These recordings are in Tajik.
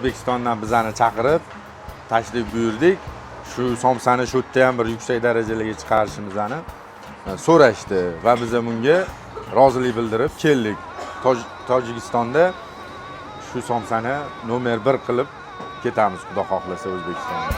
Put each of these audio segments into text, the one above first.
O'zbekistondan bizani chaqirib, tashrif buyurdik. Shu somsani shu yerda ham bir yuksak darajalarga chiqarishimizni so'rashdi va biz bunga rozilik bildirib keldik. Tojikistonda shu somsani nomer 1 qilib ketamiz, Xudo xohlasa, O'zbekistonda.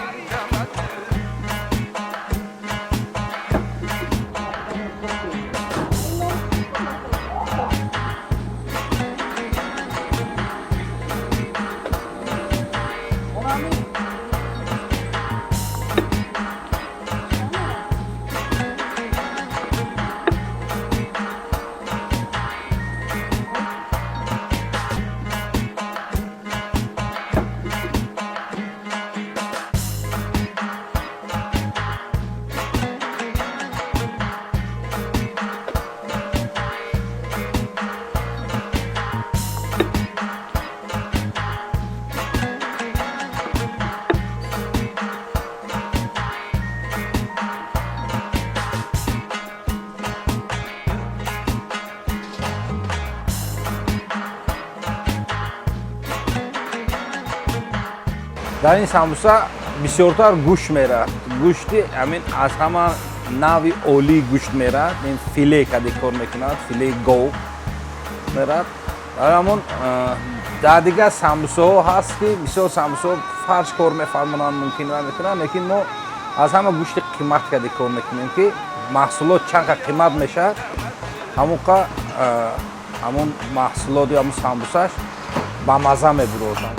Дар ин самбуса бисёртар гӯшт мерад. Гӯшти ҳамин аз ҳама нави олии гӯшт мерад. Ин филе каде кор мекунад, филеи гов мерад. Дар ҳамон дар дигар самбусаҳо ҳаст, ки бисёр самбусаҳо фарш кор мефармонанд, мумкин ва мекунанд, лекин мо аз ҳама гӯшти қимат каде кор мекунем, ки маҳсулот чанд қа қимат мешавад, ҳамон қа ҳамон маҳсулот ё ҳамон самбусаш ба мазза мебуроданд.